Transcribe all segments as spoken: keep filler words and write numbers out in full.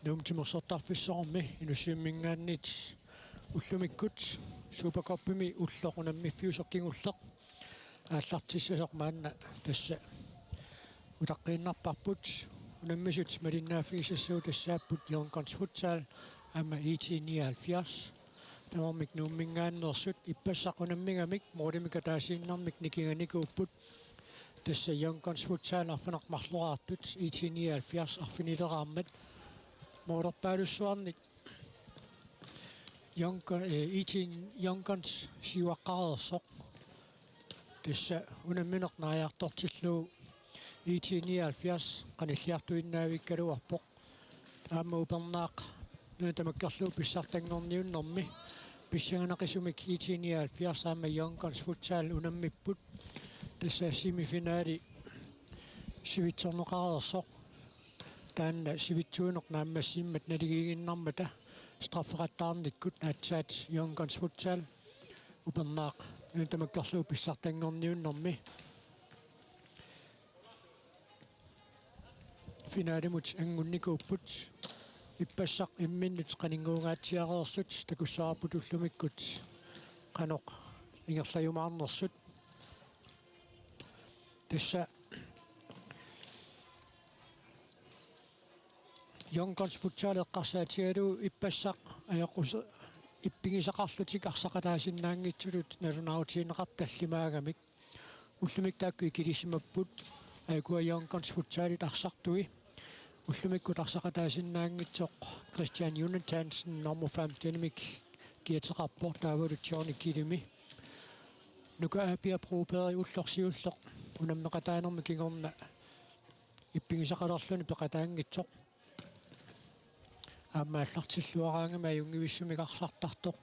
Nuummi timersortarfissuarmi Inussivimminngaanniit ullumikkut Supercuppimi ulloq unammiffiusoq kingulleq aallartissasoq maanna tassa utaqqiinnarparput. Unammisut malinnaaffigisassavut tassaapput Young Guns Futsal aamma I T nioghalvfjerds. Tamarmik Nuumminngaanneersut ippassaq unammigamik målimik ataasiinnarmik nikinganikuupput. Tassa Young Guns Futsal arfineq-marloraartut I T nioghalvfjerds arfinileraarmat målerpaalussuarnik Young Gun-, eh, I T Young Guns siuaqqareersoq. Tassa unammineq naajartortillugu I T nioghalvfjerds qanilliartuinnaavikkaluarpoq. Aamma upernaaq nuna tamakkerlugu pissartanngorniunnermi pissanganaqisumik I T nioghalvfjerds aamma Young Guns Futsal unammipput. Tassa semifinali sivitsorneqareersoq. Taanna sivitsuineq naammassimmat naligiiginnarmata strafferettaarnikkut aatsaat Young Guns Futsal upernaaq nuna tamakkerlugu pissartanngorniunnermi finalimut anngunnikuupput. Ippassaq imminnut qaninnguungaatsiareersut takussavarput ullumikkut qanoq ingerlajumaarnersut. Tassa Young Guns Futsal eqqarsaatigalugu ippassaq ajoqus-, ippigisaqarlutik arsaqataasinnaanngitsutut nalunaarutigineqartut tallimaagamik. Ullumikkut taakku ikilisimapput, aajukua Young Guns Futsalit arsartui. Ullumikkut arsaqataasinnaanngitsoq Christian Jonathansen nummer femten-imik kiateqarpoq taavalu Johnny Killimi. Nuka Aapia Broberg ulloq siulleq unammeqataanermi kingorna ippigisaqalerluni peqataanngitsoq. Aamma aallartilluaraangami ajunngivissumik arsartartoq.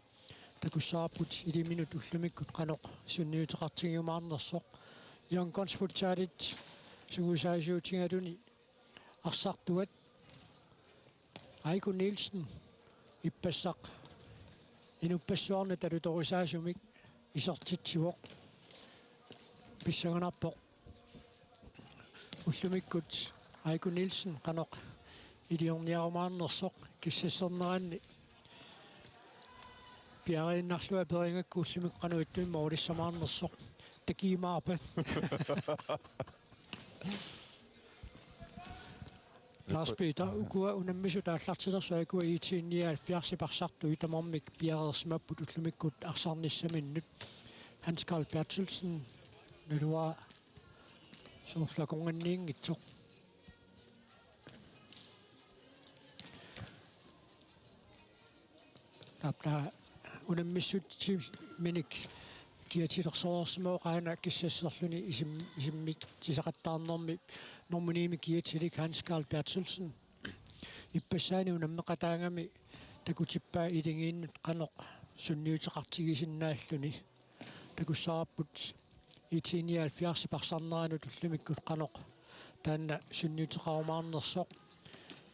Takussavarput iliminut ullumikkut qanoq sunniuteqartigiumaarnersoq. Young Guns Futsalit sungiusaasiutigaluni arsartuat Aiko Nielsen ippassaq inuppassuarnut talutorisaasumik isertitsivoq. Pissanganarpoq ullumikkut Aiko Nielsen qanoq iliorniarumaarnersoq, kissasserneranni piariinnarlunga perigakku ullumikkut qanoq ittumik målissamaarnersoq. Takiimaarpa. Lars Peter, ukua unammisut aallartilersut aajukua I T nioghalvfjerds arsartui tamarmik piareersimapput ullumikkut arsarnissaminnut. Hans Carl Berthelsen, naluara soorlu akornanniinngitsoq. Taava unammissutiminik kiatilersoreersimavoq aana kissasserluni isim-, isimmitsisaqattaarnermi nummer ni-mik kiatilik Hans Carl Berthelsen. Ippassaani unammeqataagami takutippaa iligiinnut qanoq sunniuteqartigisinnaalluni. Takussavarput I T nioghalvfjerds arsarneranut ullumikkut qanoq taanna sunniuteqarumaarnersoq.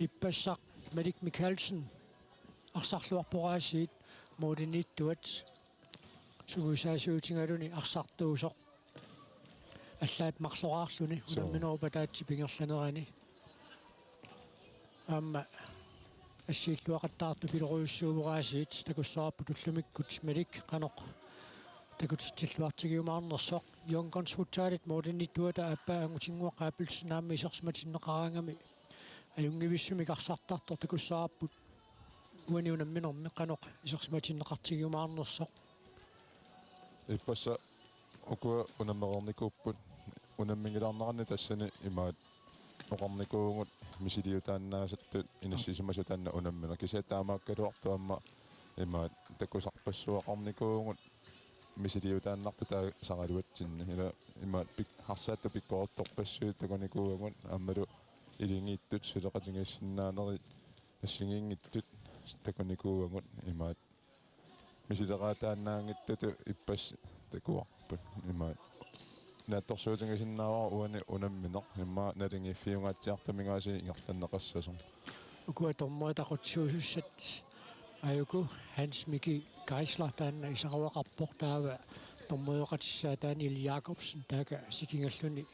Ippassaq Malik Mikkelsen arsarluarpoq aasiit, målimiittuat sungiusaasiutigaluni arsartuusoq. Allaat marloraarluni. Suu. Unamminerup ataatsip ingerlanerani. Aamma assiilluaqattaartup ilorujussuuvoq aasiit, takussavarput ullumikkut Malik qanoq takutitsilluartigiumaarnersoq. Young Guns Futsalit målimiittuata aappaa Angutinnguaq Abelsen aamma isersimatinneqaraangami ajunngivissumik arsartartoq. Takussavarput uani unamminermi qanoq isersimatinneqartigiumaarnersoq. Ippassaq ukua unammereernikuupput, unamminngilaarneranni tassani imaat oqarnikuuvugut misiliutaannaasartut inissisimasut taanna unammineq. Kisianni taamaakkaluartoq aamma imaat takusarpassuaqarnikuuvugut misiliutaannartut taasaraluatsinni. Ila imaat pik-, arsaattut pikkorartorpassuit takunikuuagut aammalu iligiittut suleqatigiissinnaanerit assigiinngitsut takunikuuagut imaat misileqaataannaanngitsutut ippassaq takuarput imaat. Naatsorsuutigisinnaavara uani unammineq immaqa naligiiffiungaatsiartumik aasiit ingerlanneqassasoq. Ukua dommerit aqutsisuusussat aajuku Hans Miki Geisler taanna isaruaqarpoq, taava dommerioqatissaa Daniel Jakobsen taakku sikingalluni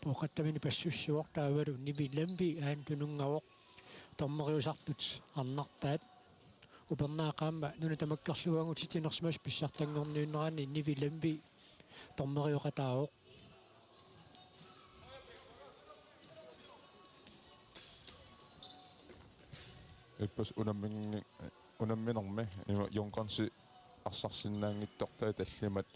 pooqattaminni passussivoq, taavalu Nivi Lemvig aana tununngavoq. dommeriusartut arnartaat. Upernaaq aamma nuna tamakkerluagut titsinersimasut pissartanngorniunneranni Nivi Lemvig dommerioqataavoq. Ippassaq unammin-, unamminermi ima Young Gunsi arsarsinnaanngitsortai tallimat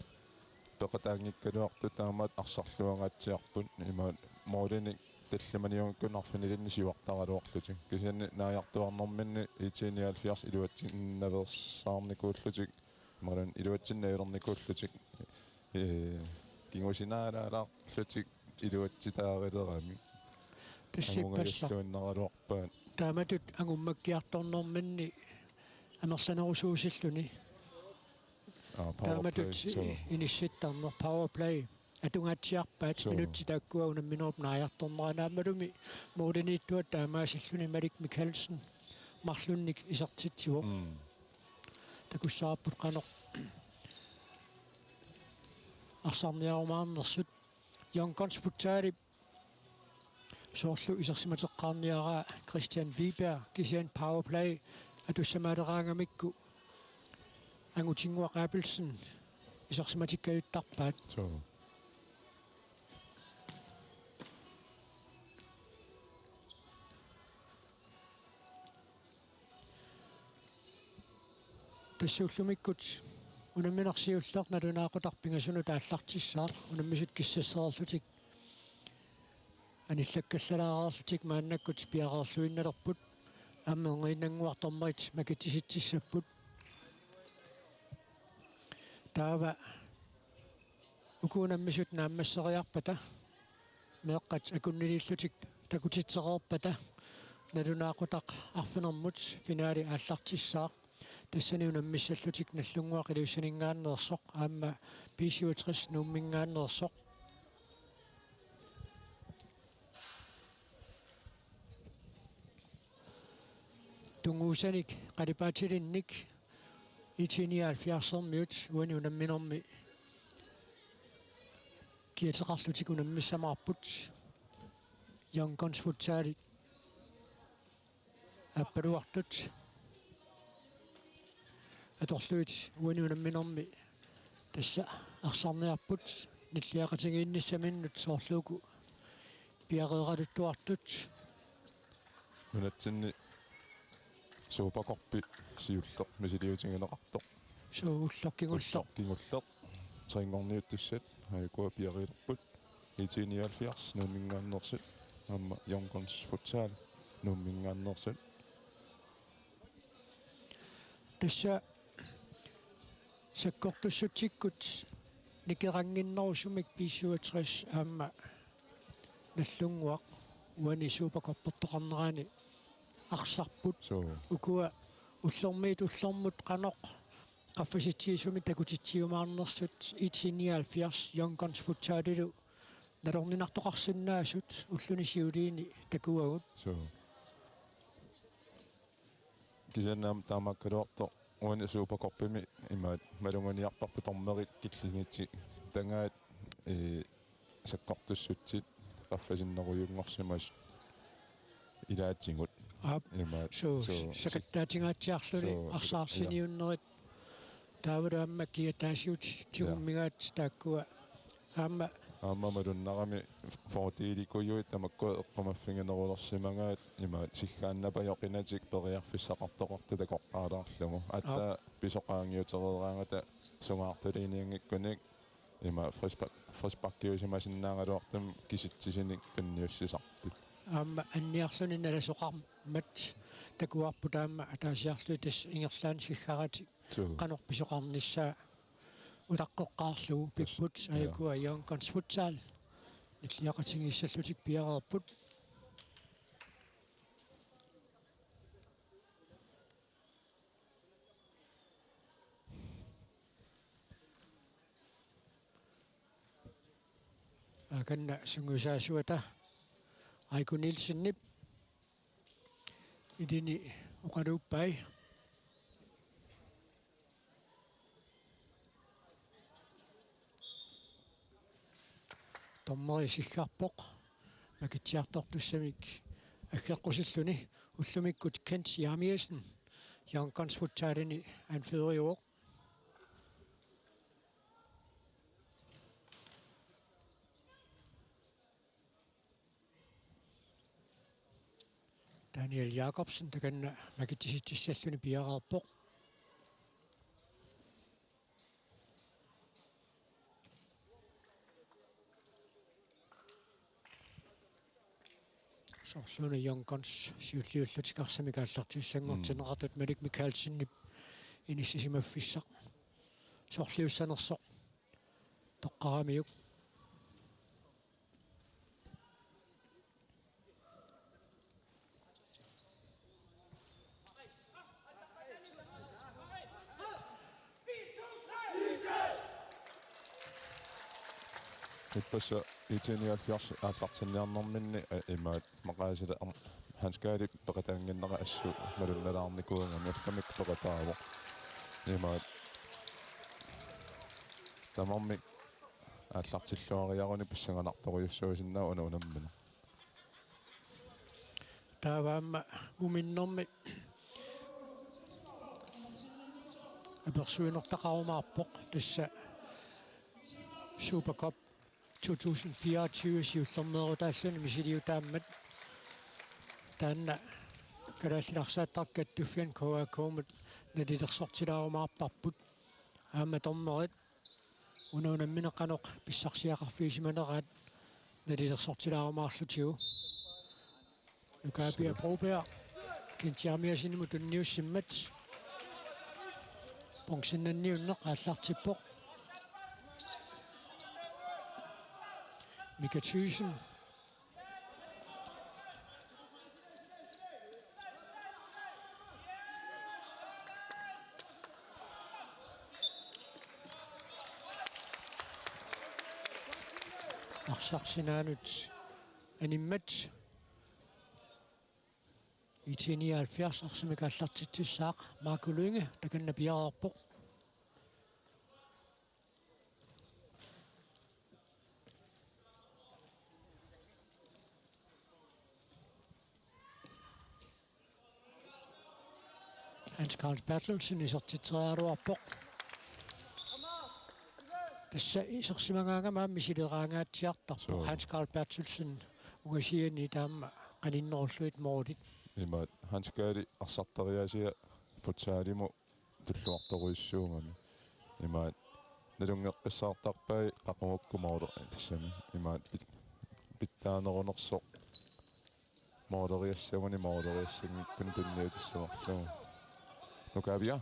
peqataanngikkaluartut taamaat arsarluangaatsiarput, ima målinik tallimaniunngikkunik arfinilinnik siuartaraluarlutik. Kisianni naajartuarnerminni IT nioghalvfjerds iluatsinnaveersaarnikuullutik, imaluunniit iluatsinnaajulernikuullutik, ee, kingusinaalaalaarlutik iluatsitaarileramik. Tassi ippassaq angungajulluinnaraluarpaat. Taamatut angummakkiartornerminni amerlanerusuusilluni. Aa, power play, taamatut suu. Inissittarneq power play. Atungaatsiarpaat, suu, minutsit taakkua unamminerup naajartornerani aammalumi måliniittuata taamaasilluni Malik Mikaelsen marlunnik isertitsivoq. Mm. Takussavarput qanoq arsarniarumaarnersut. Young Guns Futsalip soorlu isersimateqqaarniaraa Christian Wiberg, kisianni power play atussamaaleraangamikku Angutinnguaq Abelsen isersimatikkajuttarpaat. Suu. Tassa ullumikkut unamminersiulleq nalunaaqutaq pingasunut aallartissaaq, unammisut kissassereerlutik anillakkallalaareerlutik maannakkut piareerluinnalerput, aamma Erniinnannguaq dommerit makitsisitsissapput. Taava uku unammisut naammasseriarpata, meeqqat akunniliillutik takutitsereerpata, nalunaaqutaq arfinermut finaali aallartissaaq. Tassani unammissallutik Nagdlunguaq Ilulissaninngaanneersoq aamma B syvogtres Nuumminngaanneersoq. Tunguusanik qalipaatilinnik IT nioghalvfjerdsermiut uani unamminermi kiateqarlutik unammissamaarput. Young Guns Futsalit aappaluartut atorlugit uani unamminermi tassa arsarniarput nilliaqatigiinnissaminnut soorlu uku piareeraluttuartut. Nunatsinni Supercuppi siulleq misiliutigineqartoq. Suu, ulloq kingulleq. Ulloq kingulleq. Tre-nngorniuttussat aajukua piareerput. IT nioghalvfjerds Nuumminngaanneersut aamma Young Guns Futsal Nuumminngaanneersut. Tassa sakkortussutsikkut nikerannginnerusumik B syvogtres aamma Nagdlunguaq uani Supercuppertoqarnerani arsarput. Suu. Ukua ullormiit ullormut qanoq qaffasitsigisumik takutitsiumaarnersut IT nioghalvfjerds Young Guns Futsalilu nalorninartoqarsinnaasut ulluni siuliini takuagut. Suu. Kisianni aamma taamaakkaluartoq uani Supercuppimi imaat maluginiarparput dommerit killingittitagaat, ee, sakkortussutsit qaffasinnerujunngorsimasut ilaatigut. Aap. Imaat, suu, suu, sakattaatingaatsiarluni, suu, arsaarsiniunnerit. Taavalu aamma kiataasiutit, ja, tigummigaat taakkua. Aamma. Aamma malunnarami fordelikujuit tamakkua eqqumaffiginerulersimagaat, imaat siggaannapajoqinatik periarfissaqartoqartut takoqqaalaarlugu. Aatsaat, aap, pisoq qaangiutereeraangata sungaartuliinianngikkunik ima frispark-, frisparkiusimasinnaagaluartumik kisitsisinik tunniussisartut. Aamma anniarluni nalasoqarmat takuarput aamma ataasiarlugit tassa ingerlaannaq siggaratik. Suu. Qanoq pisoqarnissaa utaqqeqqaarlugu. Tassa, pipput, ja, aajukua Young Guns Futsal nilliaqatigiissallutik piareerput. Akanna sungiusaasuata Aiko Nielsenip ilini oqaluuppai. Dommeri siggarpoq makitsiartortussamik aggeqqusilluni. Ullumikkut Kent Jeremiassen, Young Guns Futsalini anføreriuvoq. Daniel Jakobsen takanna makitsitsissalluni piareerpoq. Soorluuna Young Guns siulliullutik arsamik aallartissanngortinneqartut, mm, Malik Mikaelsenip inissisimaffissaq sorliussanersoq toqqaramiuk. Ippassaq IT nioghalvfjerds aallartinniarnerminni, eh, imaat maqaasila am-, Hans Gade peqataannginnera assut malunnalaarnikuugami, ullumikkut peqataavoq. Imaat tamarmik aallartilluariaruni pissanganartorujussuusinnaavoq una unammineq. Taava aamma muminnermi apersuinertaqarumaarpoq, tassa Super Cup to tusind fireogtyve siullermeerutaalluni misiliutaammat. Taanna Kalaallit Arsaattartut Kattuffianni K A K-mut nalilersortilaarumaarparput. Aamma dommerit una unammineq qanoq pissarsiaqarfigisimaneraat nalilersortilaarumaarlutigu. Nuka Pia Broberg Kent Jeremiassenimut tunniussimmat. Bronzennanniunneq aallartippoq. Mika Thyssen. Arsaq sinaanut animmat. IT nioghalvfjerds arsamik aallartitsissaaq Marco Lynge takanna piareerpoq. Hans Carl Berthelsen isertitseriaraluarpoq. Tassa isersimagaangama aamma misileraangaatsiartarpoq. Suu. Hans Carl Berthelsen ungasiani taama qaninnerullugit målit. Imaat Hans Carli arsartariaasia futsalimut tulluartorujussuugami. Imaat nalunngeqqissaartarpai qaqugukku måler-, tassami. Imaat pit-, pitsaanerunersoq måleriassaguni måleriassanngikkunik tunniutissavarlugu. Nuka Pia.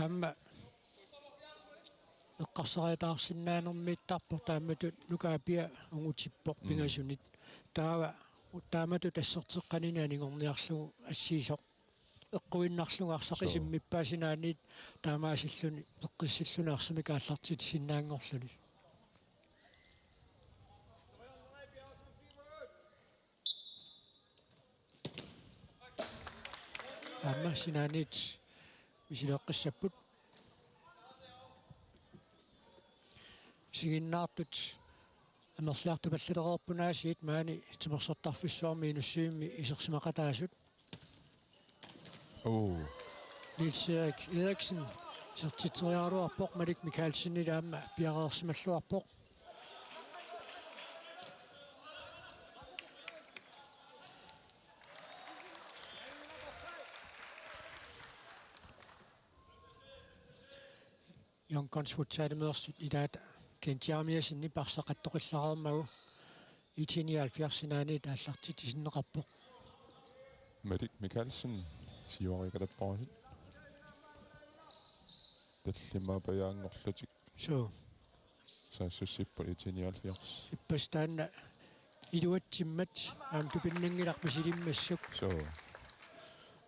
Aamma eqqarsariataarsinnaanermiittarpoq taamatut Nuka Pia ungutippoq, mm, pingasunit. Taava taamatut asserteqqanini anigorniarlugu assiisoq eqquinnarlugu arsaq, suu, isimmippaa sinaaniit taamaasilluni eqqissilluni arsamik aallartitsisinnaanngorluni. Aamma sinaaniit misileeqqissapput. Isiginnaartut amerliartupallalereerput aasiit maani timersortarfissuarmi Inussivimmi isersimaqataasut. Uu. Niels Erik Eriksen isertitseriaraluarpoq, Malik Mikaelsenip aamma piareersimalluarpoq. Young Guns Futsalimeersut ilaata Kent Jeremiassenip arsaq attoqillareermagu IT nioghalvfjerds sinaaniit aallartitsisinneqarpoq. Malik Mikaelsen, siuariikkalapparusi. Tallimaapajaanngorlutik. Suu. Saassussipput IT nioghalvfjerds. Ippassaq taanna iluatsimmat aamma tupinnanngilaq misilimmassuk. Suu.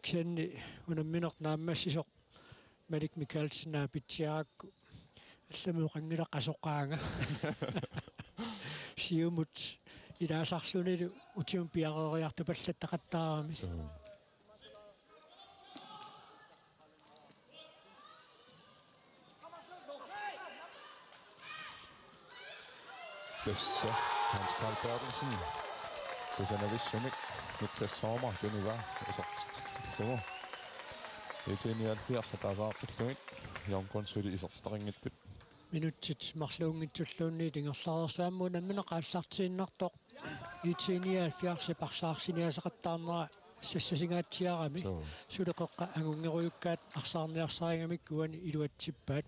Kisianni unammineq naammassisoq Malik Mikaelsen naapitsiarakku allamut oqanngilaq asoqaanga. Siumut ilaasarlunilu utimut piareeriartupallattaqattaarami. Suu. Tassa Hans Carl Berthelsen. Kusanavissumik Niklas Sommer tunivaa isertitsillugu. IT nioghalvfjerds ataasaartillugit Young Guns suli isertitaqanngitsut. Minutsit marluunngitsulluunniit ingerlareersoq aamma unammineq aallartiinnartoq. IT nioghalvfjerds parsaarsiniaasaqattaarnera sassasingaatsiarami. Suu. Suleqeqqa angunngerujukkaat arsaarniarsarigamik uani iluatsippaat.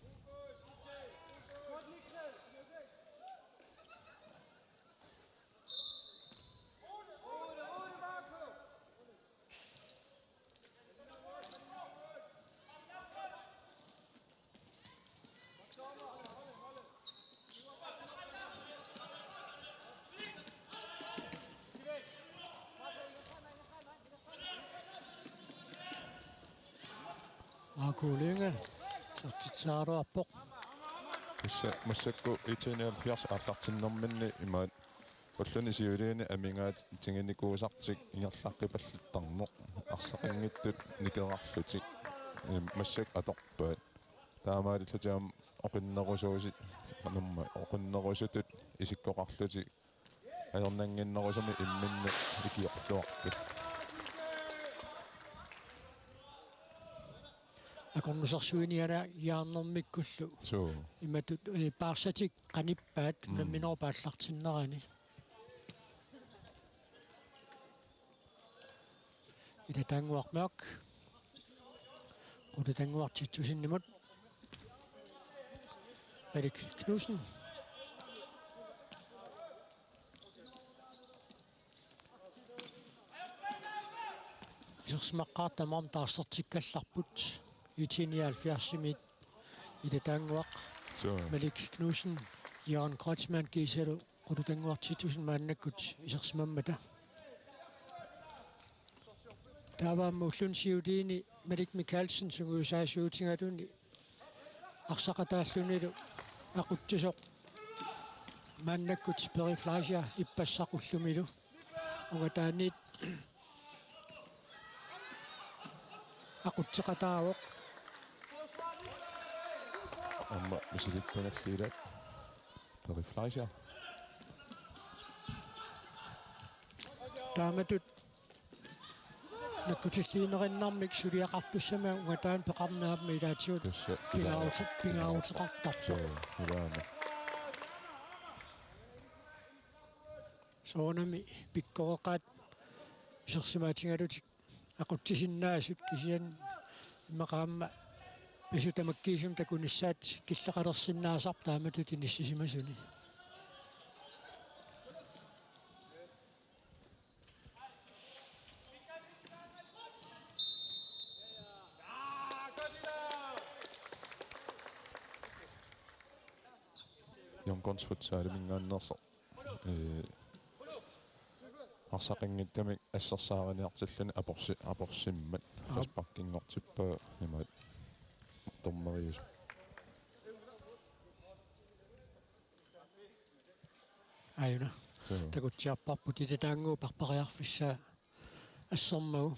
Marco Lynge, isertitsaaruarpoq. Tassa massakkut IT nioghalvfjerds aallartinnerminni imaat ulluni siuliini amigaatiginikuusartik ingerlaqqipallattarneq arsaqanngitsut nikerarlutik, eh, massakkut atorpaat. Taamaalillutik aamma oqinnerusuusi-, aamma oqinnerusutut isikkoqarlutik ajornannginnerusumik imminnut ikiorluarput. Akornusersuiniarajaarnermikkullu. Suu. Imatut, eh, paarsatik qanippaat, mm, unamminerup aallartinnerani. Ilataannguaq Mørch. Qulutannguaq Titussenimut. Malik Knudsen. Isersimaqqaartut aamma taarsertikkallarput. IT nioghalvfjerdsimiit ilataannguaq. Suu. Malik Knudsen, Jørgen Kreutzmann kiisalu Qulutannguaq Titussenip maannakkut isersimammata. Taava aamma ulluni siuliini Malik Mikaelsen sungiusaasuutigaluni arsaqataallunilu aqutsisoq maannakkut Peri Fleischer ippassaq ullumilu. Ungataaniit aqutseqataavoq. Aamma misilittunalliilaat Peri Fleischer. Taamatut nakkutilliinnerinnarmik suliaqartussamik ungataani peqarneq aamma ilaatigut. Tassa pingaaruti-, pingaaruteqartarpoq. Suu, ilaana. Soorunami pikkoreqaat isersimaatigalutik aqutsisinnaasut, kisianni immaqa aamma pisut tamakkiisumik takunissaat killeqalersinnaasarput taamatut inissisimasuni. Young Guns Futsaliminngaanneersoq, eh, arsaqanngitsumik assersaariniartilluni aporsi-, aporsimmat. Aap. Frisparkinngortippaa imaat dommeriusoq. Aajuna. Joo. Takutsiarparput ilataannguup arpariarfissaa assermagu.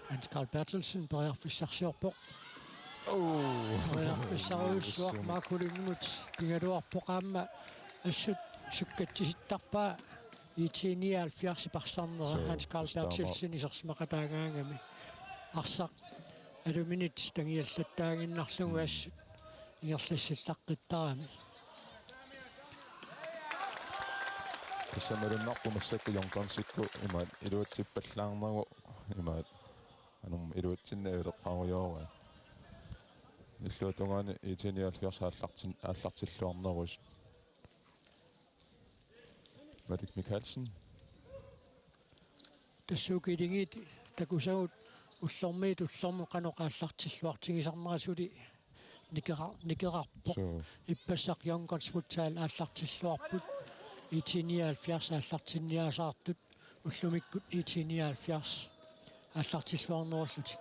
Hans Carl Berthelsen periarfissarsiorpoq. Oh. Periarfissarujussuaq Marco Lyngimut pigaluarpoq aamma assut sukkatsisittarpaa IT nioghalvfjerds parsarnera. Suu, Hans Carl Berthelsen isersimaqataagaangami. Arsaq aluminit tangiallattaaginnarlugu, mm, assut ingerlassillaqqittarami. Tassa malunnarpoq massakkut Young Gunsikkut imaat iluatsippallaarnagu imaat anorma iluatsinnavileqqarujoorpaa. Illuatungaani IT nioghalvfjerds aallartin-, aallartilluarnerusut. Malik Mikaelsen. Tassuukilingiit takusagut ullormiit ullormut qanoq aallartilluartigisarnera suli nikera-, nikerarpoq. Suu. Ippassaq Young Guns Futsal aallartilluarput. IT nioghalvfjerds aallartinniasaartut. Ullumikkut IT nioghalvfjerds aallartilluarnerullutik.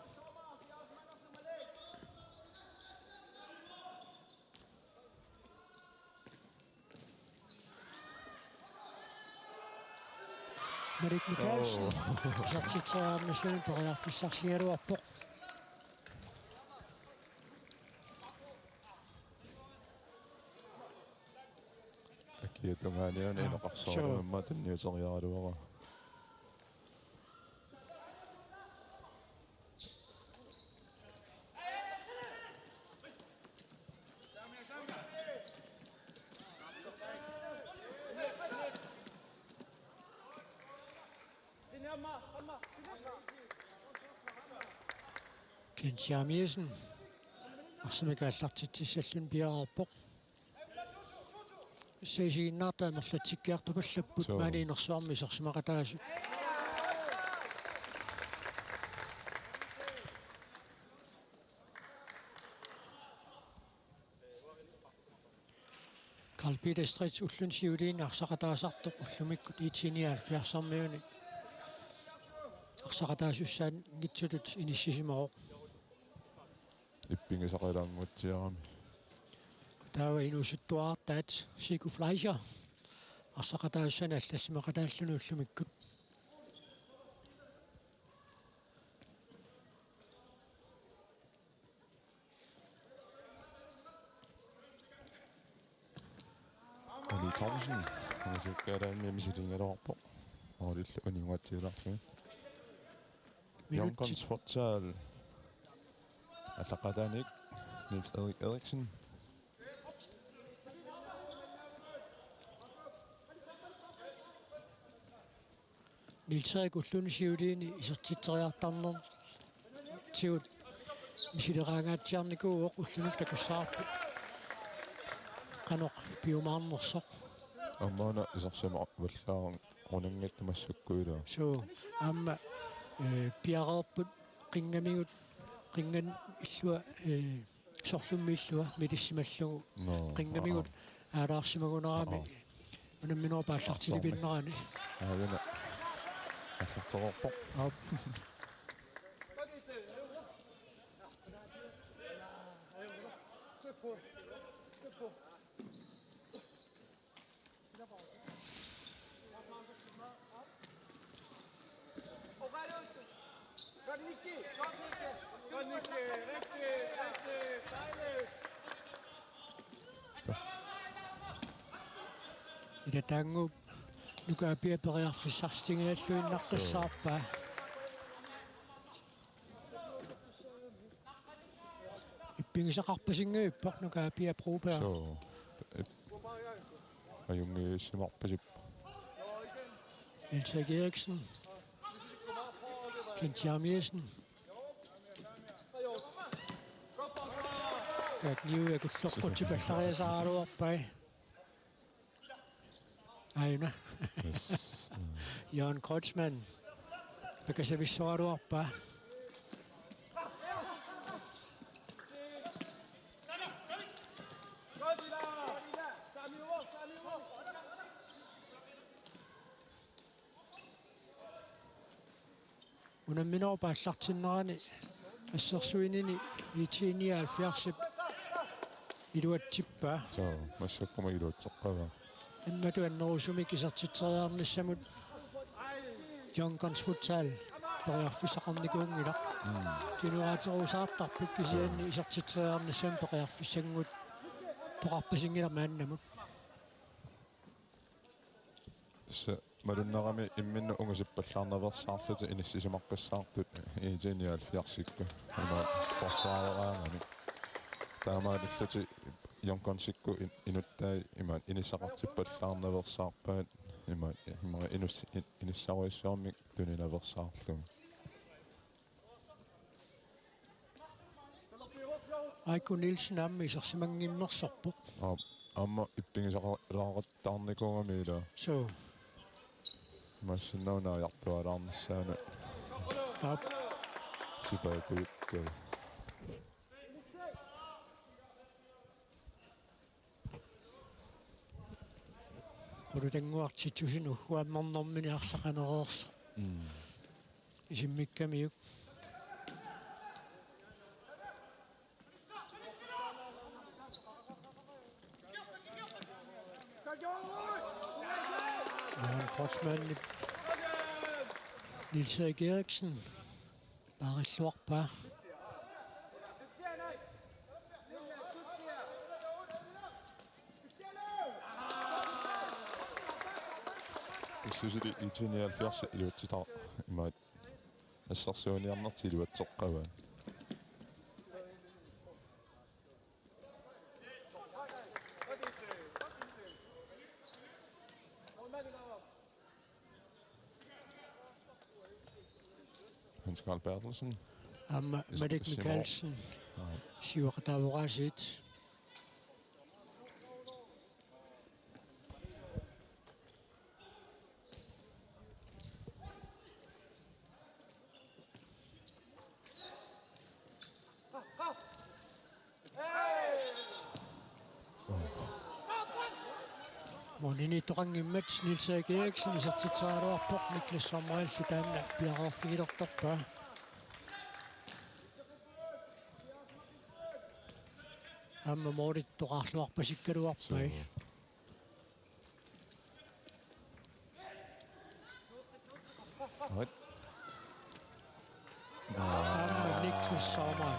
Malik Mikaelsen. Oh. Isertitseriarnissamut periarfissarsigaluarpoq. Akia tungaaniuna. Ah, inoqarsuarmik sure. Aamma tunniuteriaraluarpaa. Kent Jeremiassen. Arsamik aallartitsissalluni piareerpoq. Saisiginnaarta amerlatsikkiartupallapput. Sure. Maani inersuarmi isersimaqataasut. Carl Peter Street ulluni siuliini arsaqataasartoq ullumikkut IT-nioghalvfjerdsermiuni arsaqataasussaanngitsutut inissisimavoq. Ippigisaqalaanngutsiarami. Taava inuusuttuartaat Siku Fleischer. Arsaqataasani allassimaqataalluni ullumikkut. Oli Thomsen. Amerlatsikkiartup misiligaluarpoq. Olillu uninngatsialaarluni. Minutti. Junkers Futsal. Aallaqqaataaniit Niels Erik Eriksen. Niels Erik ulluni siuliini isertitseriartarnertigut misileraangaatsiarnikuuvoq ulluni takussavarput. Qanoq piumaarnersoq. Aamma una isersimavallaarunanngitsoq massakkut ilaa. Suu, aamma, eh, piareerput qinngamigut, qinngan illua, eh, sorlummi illua milissimallugit. Nå, qinngamigut aa. Aalaarsimagunarami. Aa. Unamminerup aallartilivinnerani. Aa, una. Aallartereerpoq. Aap. Ila taanna Nuka Apia periarfissarsitigilluinnaqqissaarpaa. Ippigisaqarpasinngivippoq Nuka Apia Broberg. Suu. Ip-, ajunngiissimarpasippoq. Niels Erik Eriksen. Kent Jeremiassen. Kaak Niu ja kulloqqutsi pallariasaaraluarpai. Aajuna. Yes. Jørgen Kreutzmann. Pakasavissoraluarpaa. Unamminerup aallartinnerani assersuinini IT-nioghalvfjerdsip iluatsippaa. Suu, massakkut aamma iluatseqqaavaa. Imatut annerusumik isertitseriarnissamut Young Guns Futsal periarfissaqarnikuunngilaq. Mm. Tunuaaterusaartarput kisianni isertitseriarnissamut periarfissanngitsoqarpasinngilaq maannamut. Tassa malunnarami imminnut ungusippallaarnaveersaarlutik inissisimaqqissaartut IT-nioghalvfjerdsikkut. Ima forsvareraangami. Taamaalillutik Young Gunsikkut in-, inuttai ima inissaqartippallaarnaveersaarpaat ima, ima inus-, in-, inissarujussuarmik tuninaveersaarlugit. Aiko Nielsen aamma isersimanngimmersorpoq. Aap, aamma ippigisaqalaartarnikuugami ilaa. Suu. Massinnauna ajartualaarnissaanut. Aap. Sipaakujukkai. Qulutannguaq Titusip ugguammernermini arsaq anereersoq. Mm. isimmikkamiuk. Johan Kreutzmannip Niels Erik Eriksen paarilluarpaa. Tassani I T nioghalvfjerds iluatsitaq imaat assersuiniarnertik iluatseqqavaat. Hans Carl Berthelsen. Aamma Malik Mikaelsen. Siuaqataavoraasiit. Målimiittoqanngimmat Niels Erik Eriksen isertitseriaraluarpoq, Niklas Sommerilli taanna piareerfigilertorpaa. Aamma målittoqarluarpasikkaluarpai. Suu. Right. Aamma Niklas Sommer.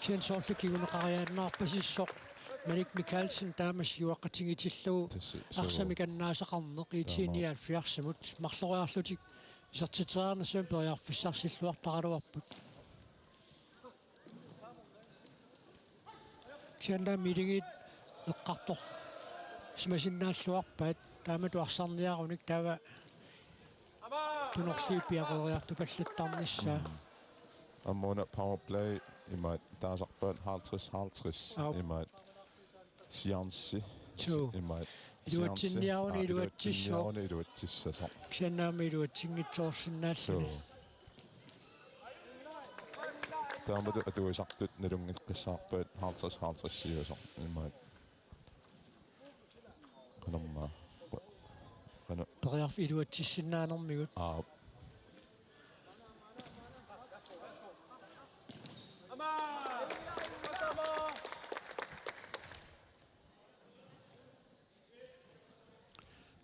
Kisianni soorlu kinguneqariaannaarpasissoq Malik Mikaelsen taama siuaqqatigitillugu. Tassa, suu. Arsamik annaasaqarneq I T nioghalvfjerdsimut marloriarlutik isertitseriarnissamut periarfissarsilluartaraluarput. Kisianni aamma Akuleriit eqqartorsimasinnaalluarpaat taamatut arsarniarunik taava tunorliit piareeriartupallattarnissaa. Aamma una powerplay imaat taasarpaat halvtreds halvtreds. Aap. Imaat seance. Suu. Imaat iluatsinniaruni seance. Aa, iluatsissooq. Iluatsinniaruni iluatsissasoq. Kisianni aamma iluatsinngitsoorsinnaalluni. Suu. Taamatut atuisartut nalunngeqqissaarpaat halvtreds halvtreds siusoq imaat. Qanormaa. Qano. Periarfik iluatsissinnaanermigut. Aap.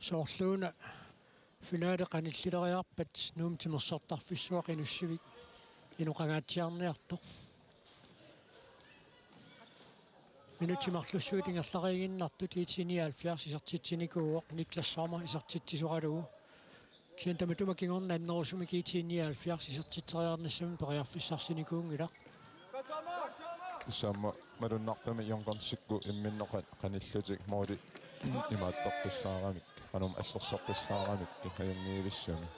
Soorluuna finale qanillileriarpat Nuummi timersortarfissuaq Inussivik inoqangaatsiarniartoq. Minutsit marlussuit ingerlariiginnartut I T nioghalvfjerds isertitsinikuuvoq, Niklas Sommer isertitsisoralugu. Kisianni tamatuma kingorna annerusumik I T nioghalvfjerds isertitseriarnissamut periarfissarsinikuunngilaq. Tassa aamma malunnartumik Jon Gonzikku imminnoq qanillutik måli imaattoqqissaaramik, qanormi assersoqqissaaramik ajunngivissumi.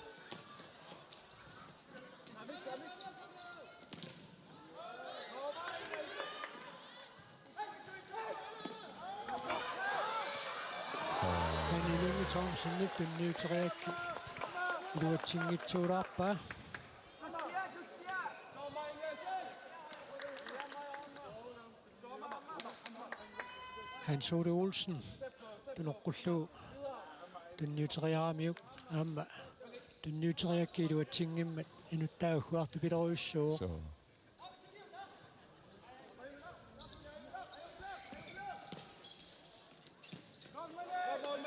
Hanne Lynge Thomsenip tunniuteriaraa iluatsinngitsoorpaa. Hans Ole Olsen tunoqqullugu tunniuteriaramiuk aamma tunniuteriaraa iluatsinngimmat inuttaaq agguartupilorujussuuvoq. Suu.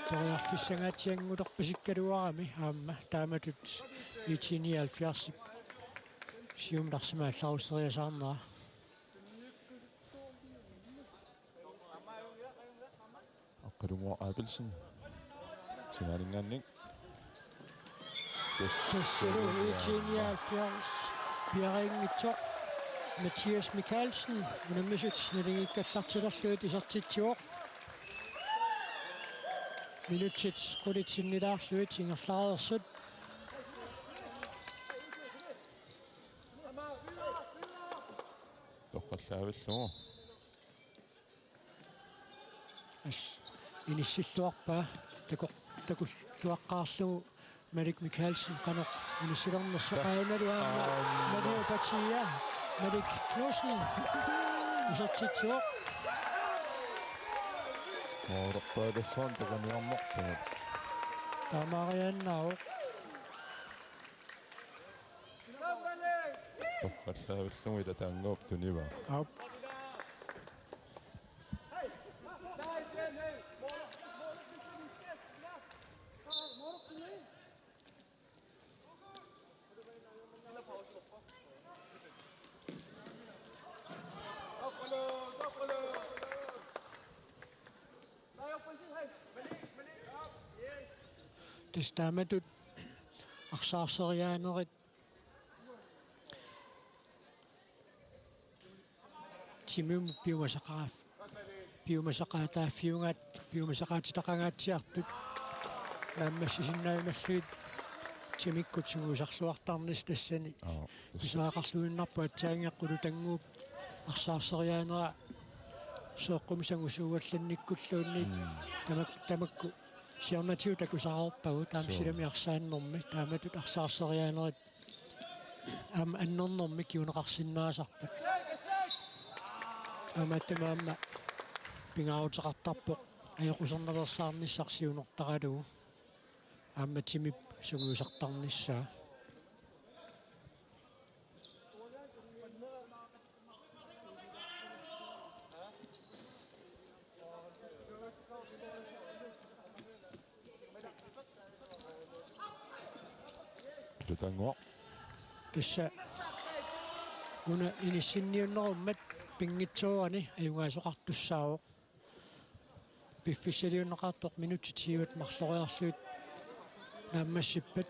Periarfissangaatsianngulerpasikkaluarami aamma taamatut I T nioghalvfjerdsip siumut arsamik aallaruseriasaarnera. Aqqalunnguaq Abelsen. Sinaaninngaanniit. Tassalu I T nioghalvfjerds piareerinngitsoq Mathias Mikaelsen unammisut naligiikkallartilerlugit isertitsivoq. Minutsit qulit sinnilaarlugit ingerlareersut. Torrallaavillugu. As, inissilluarpaa, taku-, takulluaqqaarlugu Malik Mikaelsen qanoq inissilernersoq. Aanalu aamma Mario Patia, Malik Knudsen isertitsivoq. Moorerpaalussuarnik taqaniarnarpunga. Taamaariaannaavoq. Torrallavillugu Ila Taannguup tunivaa. Aap. Tassa taamatut arsaarseriaanerit timimut piumasaqaaf-, piumasaqaataaffiugaat-, piumasaqaatitaqangaatsiartut naammassisinnaajumaarlugit timikkut sungiusarluartarnissaq tassani. Aap, tassa. Pisariaqarluinnarpoq aatsaannguaq Ila Taannguup arsaarseriaanera seeqqumisanngorsuugallarnikku luunniit. Mm. Tamak-, tamakku siornatigut takusaqarpagut taama. Suu. Silami arsaannermi taamatut arsaarseriaanerit aamma annernermik kinguneqarsinnaasarput. Taamaattumik aamma pingaaruteqartarpoq ajoqusernaveersaarnissaq siunertaralugu aamma timip sungiusartarnissaa. Ila Taannguaq. Tassa una inissinniunnerummat pinngitsoorani ajugaasoqartussaavoq. Piffissaliunneqartoq minutsit siuat marloriarlugit naammassippat.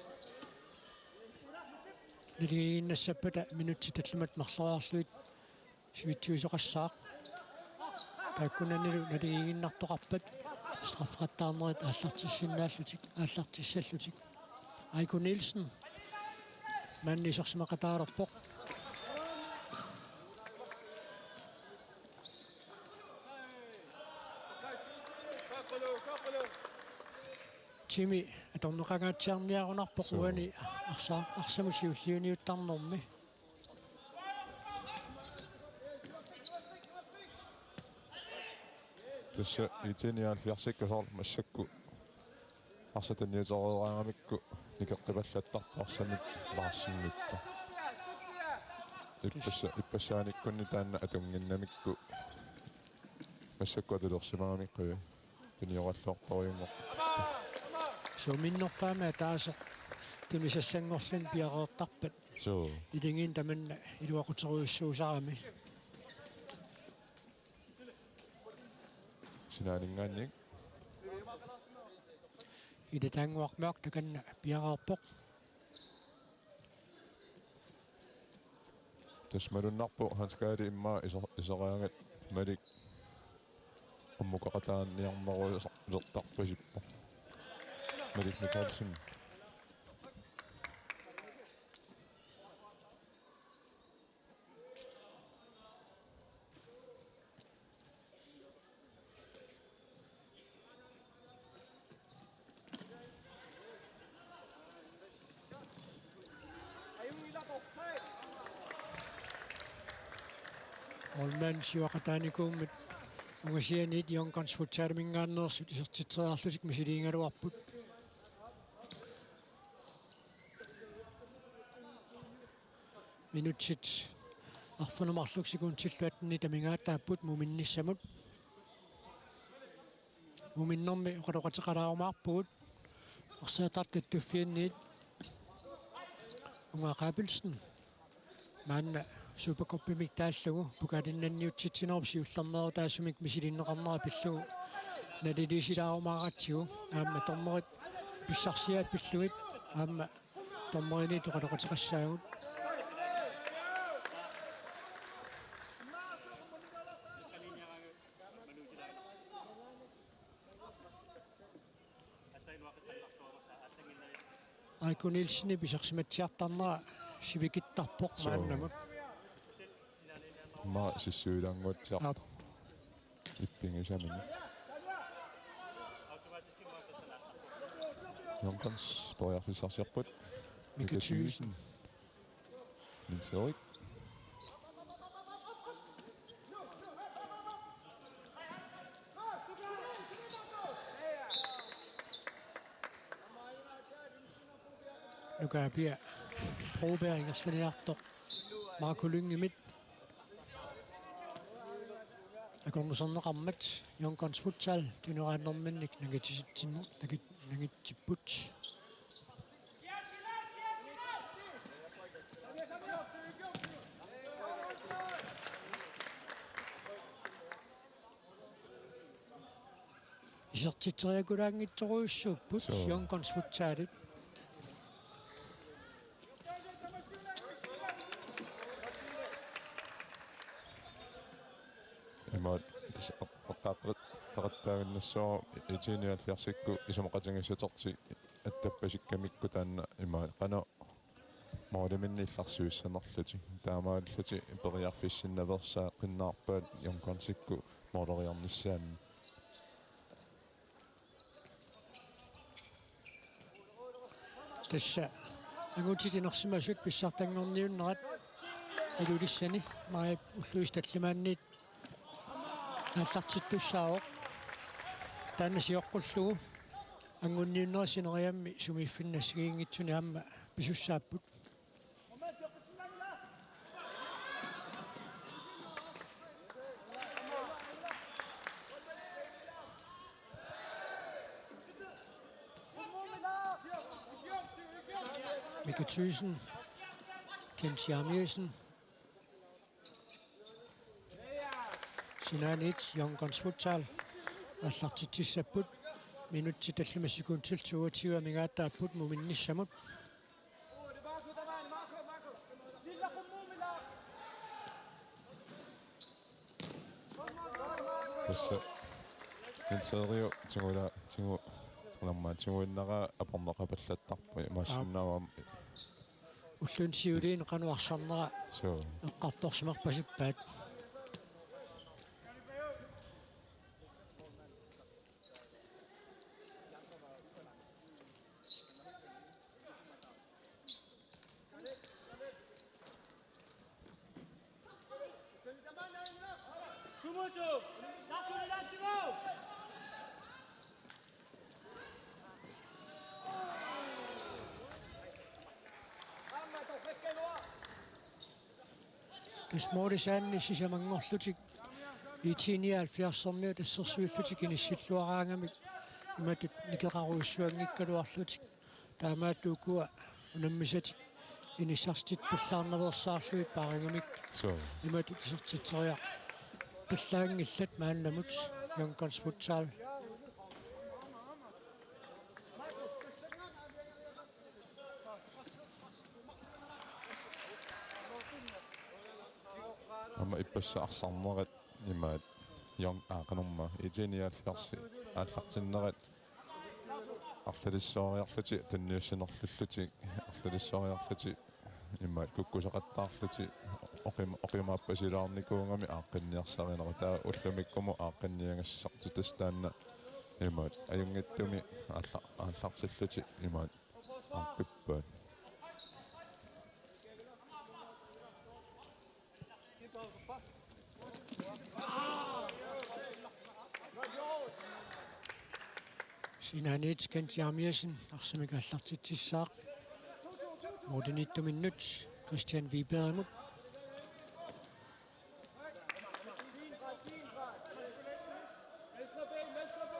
Naligiinnassappata minutsit tallimat marloriarlugit sivitsuisoqassaaq. Taakkunanilu naligiinnartoqarpat straffeqattaarnerit aallartissinnaallutik, aallartissallutik. Aiko Nielsen maanna isersimaqataalerpoq. Timi atorneqangaatsiarniarunarpoq. Suu. Uani arsa-, arsamut siulliuniuttarnermi. Tassa IT-nioghalvfjerdsikkut soorlu massakkut arsaq tunniutereeraaramikku nikeqqipallattarpoq arsamik laarsinngitsoq. Ippassa-, ippassaaniikkunni taanna atunnginnamikku massakkut atulersimagamikku tunioraluartorujunngorpoq. Suminnor taama ataaseq tunisassanngorluni piareertarpat. Suu. Iligiinni tamanna iluaquterujussuusarami. Sinaaninngaanniit. Ila Taannguaq maanna takanna piareerpoq. Tassa malunnarpoq Hans Kaali immaqa iso-, iseraangat Malik ummukaqataaniarnerulertarpasippoq. Malik Mikaelsen. Målmand siuaqataanikuummat ungasianiit Young Guns Futsaliminngaanneersut isertitseriarlutik misiliigaluarput. Minutsit arfineq-marluk sekundillu attenit amigaataapput muminnissamut. Muminnermi oqaloqateqalaarumaarpugut. Arsaattartut tuffianniit Unga Abelsen. Maanna Supercuppimik taallugu pokalinnanniutsitsinerup siullermeerutaasumik misilinneqarnera pillugu naliliisilaarumaaratsigu aamma dommerit pissarsiaat pillugit aamma dommerinik oqaloqateqassaagut. Aiko Nielsenip isersimatsiartarnera sivikittarpoq. Suu. Maannamut. Immaqa sissuilaannguatsiartoq. Aap. Ippigisaminik. Young Guns periarfissarsiorput. Mika Mika Thyssen. Thyssen. Niels Erik. Nukaapia Broberg ingerlaniartoq Marco Lyngemit. Akornuserneqarmat Young Guns Futsal tuneraannerminnik nangitsitsin-, nangit-, nangitsipput. Isertitseriakulaanngitsorujussuupput. Suu. Young Guns Futsalit. Imaat, tassa eq-, eqqaaqqeqattaaginnassaaq I T nioghalvfjerdsikkut isumaqatigiissutertik attappasikkamikkit taanna imaat qanoq måliminni illarsuissanerlutik. Taamaalillutik periarfissinnaveersaaqqinnarpaat Young Gunsikkut måleriarnissaannut. Tassa angutit inersimasut pissartanngorniunnerat Ilulissani maajip ulluisa tallimaanniit aallartittussaavoq. Taanna sioqqullugu angunniunnerit sineriammi sumiiffinni assigiinngitsuni aamma pisussaapput. Mika Thyssen, Kent Jeremiassen. Sinaaniit Young Guns Futsal aallartitsissapput. Minutsit tallimat sekundit toogtyve amigaataapput muminnissamut. Tassa Niels Eeriu tigula-, tigu-, tigunarmaa tiguinnaraa aporneqapallattarpoq imaassinnaavoq. Ulluni siuliini qanoq arsarnera. Suu. Eqqartorsimarpasippaat. Tassa målisaanni sisamanngorlutik I T nioghalvfjerdsermiut assersuillutik inissilluaraangamik imatut nikeqarujussuanngikkaluarlutik. Taamaattoq ukua unammisatik inissarsitit pillaarnaveersaarlugit paarigamik. Suu. Imatut isertitseriarpallaanngillat maannamut Young Guns Futsal. Aamma ippassaq arsarnerat imaat Young, aa, qanormaa, I T nioghalvfjerds aallartinnerat arlalissooriarlutik, tunniussinerlullutik, arlalissooriarlutik, imaat kukkusaqattaarlutik, oqim-, oqimaappasilaarnikuugami aaqqinniarsarineq. Taava ullumikkumut aaqqinniagassartik tassa taanna imaat ajunngitsumik aalla-, aallartillutik imaat aaqqippaat. Sinaaniit Kent Jeremiassen arsamik aallartitsissaaq. Målimiittuminnut Christian Wibergimut.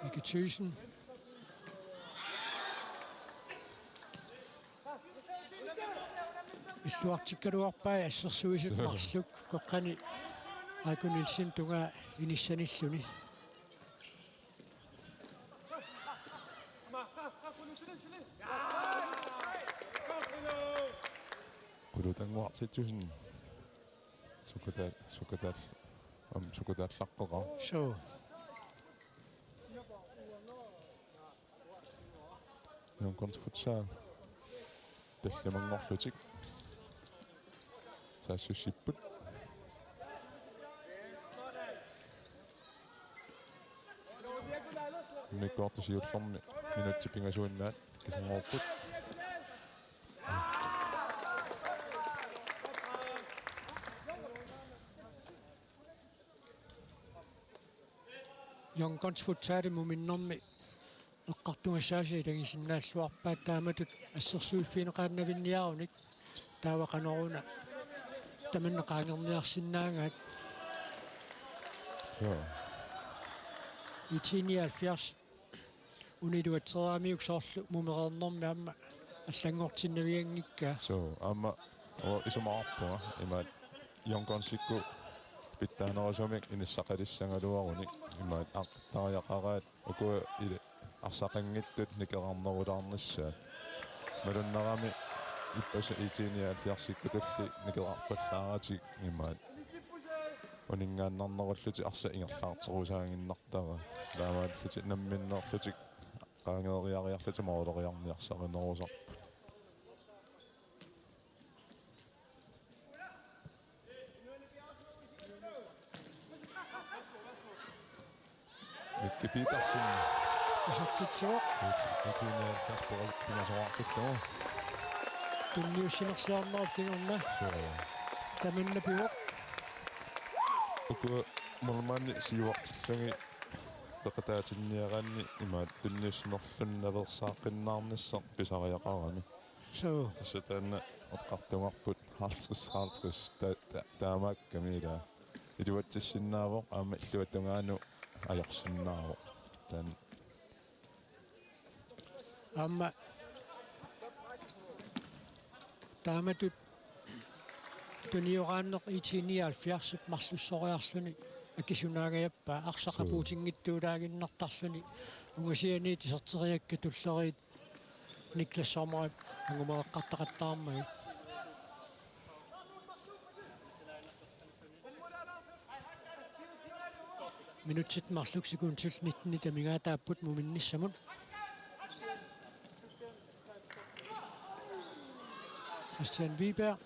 Mika Thyssen. Illuartikkaluarpai assersuisut marluk qeqqani Aiko Nielsen tungaa inissanilluni. Qulutannguartitsusin sukata-, sukataal-, am, sukataallaqqeqaaq. Suu. Young Guns Futsal tallimanngorlutik saassussipput. Immikkoortoq siullermi minutsit pingasuinnaat kisanngorupput. Young Guns Futsalimi muminnermi eqqartugassaasa ilagisinnaalluarpaat taamatut assersuiffigineqaannavinniarunik taava qanoruna tamanna qaangerniarsinnaagaat. Joo. IT nioghalvfjerds una iluatsereeramiuk soorlu mumereernermi aamma allanngortinnavianngikkaa. Suu, aamma uanga isumaqarpunga imaat Young Gunsikkut pitsaanerusumik inissaqalissagaluarunik imaat aqquttariaqaraat uku ili arsaqanngitsut nikerarnerulaarnissaat. Malunnarami ippassaq IT nioghalvfjerdsikkutulli nikerarpallaaratik imaat uninngaannarnerullutik arsaq ingerlaarterusaaginnartaraat. Taamaallutik namminneerlutik qaangeeriariarlutik mooleriarniarsarinerusarput. Nicky Petersen. Isertitsivoq. Itinialfas poorlu pingasoraartillugu. Tunniussinersiornerup kingorna. Suu. Tamanna pivoq. Uku målmandi siuartillugit peqataatinniaraanni imaat tunniussinerlunnaveersaaqqinnaarnissaq pisariaqarami. Suu. Tassa taanna eqqartugarput halvtreds halvtreds ta-, ta-, taamaakkami ilaa. Iluatsissinnaavoq aamma illuatungaanut ajorsinnaavoq. Taanna. Aamma taamatut tunioraanneq IT nioghalvfjerdsip marlussoriarluni akisunaangajappaa arsaq apuutinngitsuulaaginnartarluni ungasianiit iserteriakkat tulleriit Niklas Sommerip angumereqqartaqattaarmagit. Minutsit marluk sekundit nittenit amigaataapput muminnissamut. Christian Wiberg.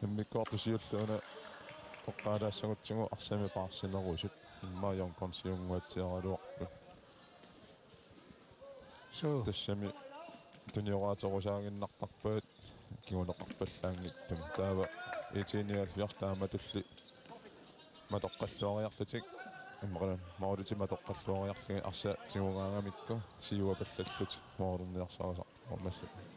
Immikkoortut siulliit una oqqaalaassagutsigu arsamik paarsinerusut immaqa Young Gunsiunnguatsiaraluarput. Suu. Tassami tunioraaterusaaginnartarpaat kinguneqarpallaanngitsumik. Taava IT nioghalvfjerds taamatulli matoqqalluariarlutik. Immaqa målitik matoqqalluariarlugit arsaq tigugaagamikku siuapallallutik målerniarsarisarput massakkut.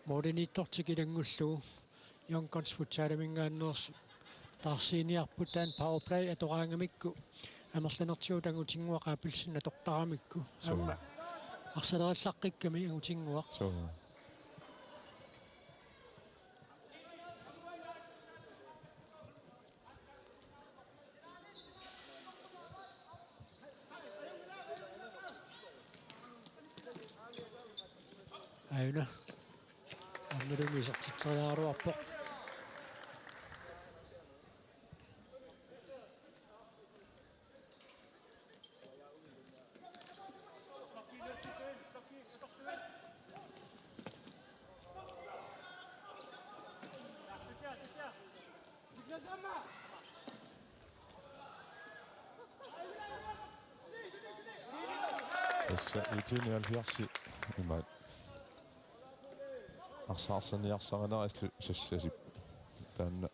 Målimiittortik ilanngullugu Young Guns Futsaliminngaanneersut taarsiiniarput taanna powerplay atoraangamikku amerlanertigut angutinnguaq qaapillutik atortaramikku. Suu. Aamma arsalerillaqqikkamik angutinnguaq. Suu. Aajuna. Aammalumi isertitseriaraluarpoq. Tassa IT nioghalvfjerds imaat. Arsaarniarsarinerat sassasip. Taanna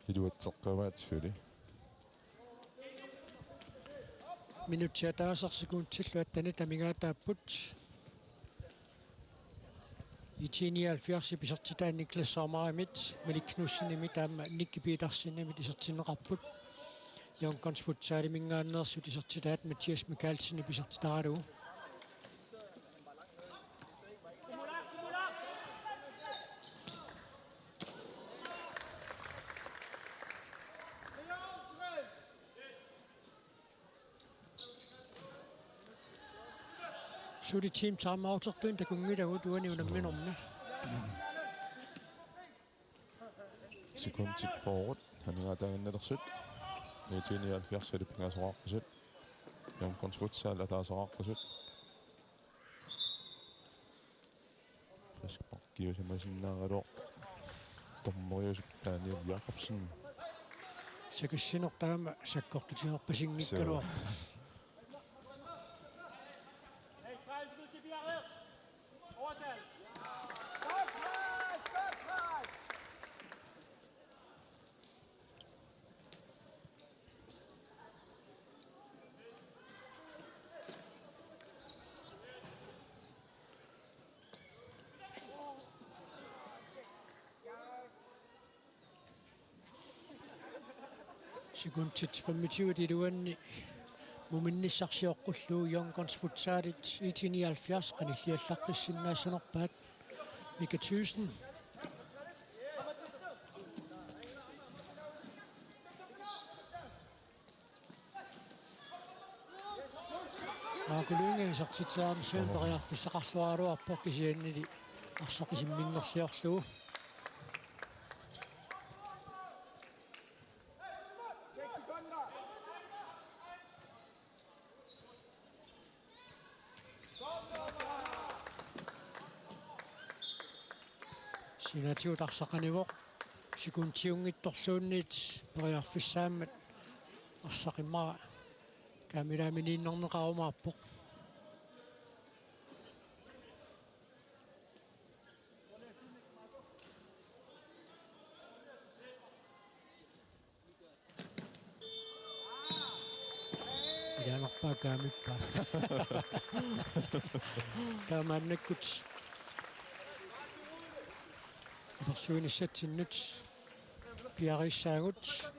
iluatseqqavaat suli. Minutsit ataaseq sekundillu attenit amigaataapput. IT nioghalvfjerdsip isertitai Niklas Sommerimit, Malik Knudsenimit aamma Nicky Petersenimit isertinneqarput. Young Guns Futsaliminngaanneersut isertitaat Mathias Mikaelsenip isertitaralugu. Suli team timeoutertunik takunngilagut uani unamminermi. Sekundit fyrre amigaataaginnalersut. IT nioghalvfjerds pingasoqaqqisut. Young Guns Futsal ataaseqaqqisut. Frispark. Kiusamasinnaagaluaq dommeriusup Daniel Jakobsen. Sakissinertaama sakkortutigerpasinngikkaluaq. Sekundit femogtyve iluanni muminnissarsi oqqullugu Young Guns Futsalit I T nioghalvfjerds qanilliallaqqissinnaassanerpaat. Mika Thyssen. Marco Lynge isertitseriarnissamut periarfissaqarluaraluarpoq kisiannili arsaq isimminnerliorlugu. Sinaatigut arsaq anivoq, sekundiunngitsorluunniit periarfissaammat arsaq immaqa kaamilaaminniinnerneqarumaarpoq. Ilaanerpaa kaamippaa. Taamaannakkut apersuinissatsinnut piarissaagut.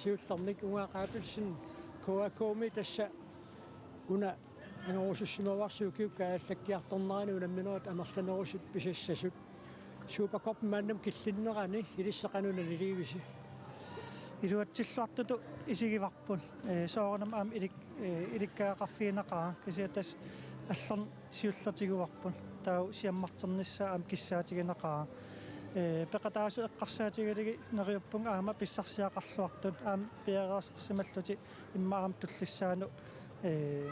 Siullermik Unga Gabrielsen K A K-mi tassa una angorusussimavarsi ukiup kaajallakkiartornerani unamminerit amerlanerusut pisassasut. Supercup maannamut killinnerani ilissi qanoq naliliivisi? Iluatsilluartutut isigivarput. Ee, soorunami aamma ilik-, ee, ilikkagaqarfigineqaaq kisianni tassa allorneq siulleq tiguarput. Taava siammarternissaa aamma kissaatigineqaaq. Ee, peqataasut eqqarsaatigalugit neriuppunga aamma pissarsiaqarluartut aamma piareersarsimallutik immaqa aamma tullissaanut, ee,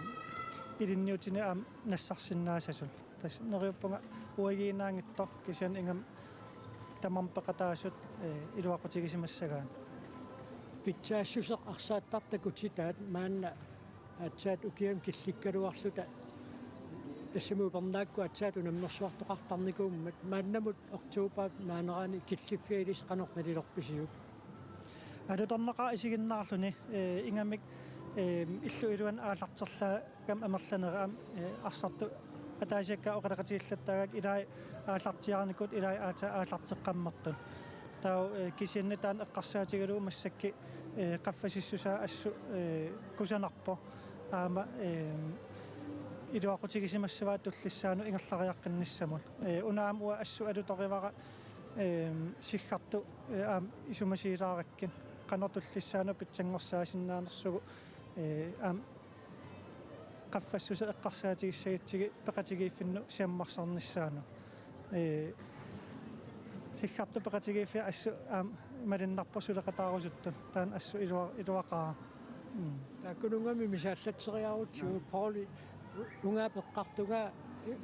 ilinniutinik aamma nassarsinnaassasut. Tassa neriuppunga uagiinnaanngitsoq kisianni ingammik tamarmik peqataasut, ee, iluaqutigisimassagaat. Pitsaassuseq arsaattartakutitaat maanna aatsaat ukiamut killikkaluarluta tassami upernaakkut aatsaat unammersuartoqartarnikuummat maannamut oktobarip naanerani killiffia ilissi qanoq nalilerpisiuk? Alutornaqaaq isiginnaarluni, ee, ingammik, ee, illup iluani aallarterlaagamik amerlanerit aamma, ee, arsartut ataasiakkaat oqaloqatigillattaagakka ilai aallartiaarnikuupput ilai aatsaat aallarteqqammertut. Taava, ee, kisianni taanna eqqarsaatigalugu massakkut, ee, qaffasissusaa assut, ee, kusanarpoq. Aamma, ee, iluaqutigisimassavaat tullissaanut ingerlariaqqinnissamut. Ee, una aamma uanga assut alutorivara, ee, siggartut, ee, aamma isumasiilaarakkit qanoq tullissaanut pitsanngorsaasinnaaneratsigu, ee, aamma qaffassuseq eqqarsaatigissagatsigit peqatigiiffinnut siammarsarnissaanut. Ee, siggartut peqatigiiffiat assut aamma malunnarpoq suleqataarusuttut. Taanna assut ilua-, iluaqaaq. Mm. Taakkununnga misaallatseriarutsigu, Pauli, u-, ungaap eqqartunga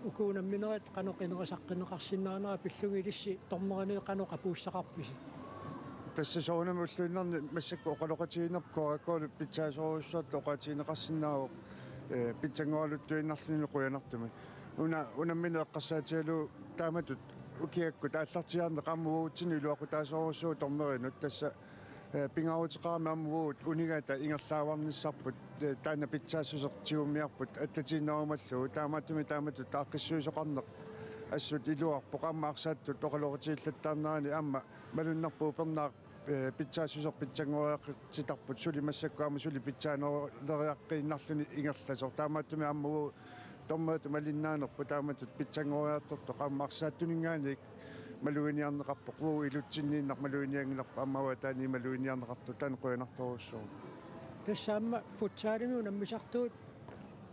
uku unamminerit qanoq qinerisaqqineqarsinnaanera pillugit ilissi dommerinik qanoq apuussaqarpisi? Tassa soorunami ulluinnarni massakkut oqaloqatigiinnerput K A K-lu pitsaasorujussuartut oqaatigineqarsinnaavoq, ee, pitsanngoraluttuinnarluni qujanartumik. Una unammineq eqqarsaatigalugu taamatut ukiakkut aallartiaarneq aamma uagutsinnut iluaqutaasorujussuuvoq dommerinut tassa, ee, pingaaruteqarami aamma uagut unigata ingerlaavarnissarput, ee, taanna pitsaassuseq tigummiarput attatiinnarumallugu taamaattumik taamatut aaqqissuisoqarneq assut iluarpoq aamma arsaattut oqaloqatigillattaarnerani aamma malunnarpoq upernaaq, ee, pitsaassuseq pitsanngoriaqqitsitarput suli massakkut aamma suli pitsaaneruleriaqqiinnarluni ingerlasoq. Taamaattumik aamma uagut dommeritut malinnaanerput taamatut pitsanngoriartortoq aamma arsaattuninngaanniit maluginiarneqarpoq, uagut ilutsinniinnaq maluginianngilarput, aamma avaataaniit maluginiarneqartoq, taanna qujanartorujussuuvoq. Tassa aamma futsalimi unammisartuut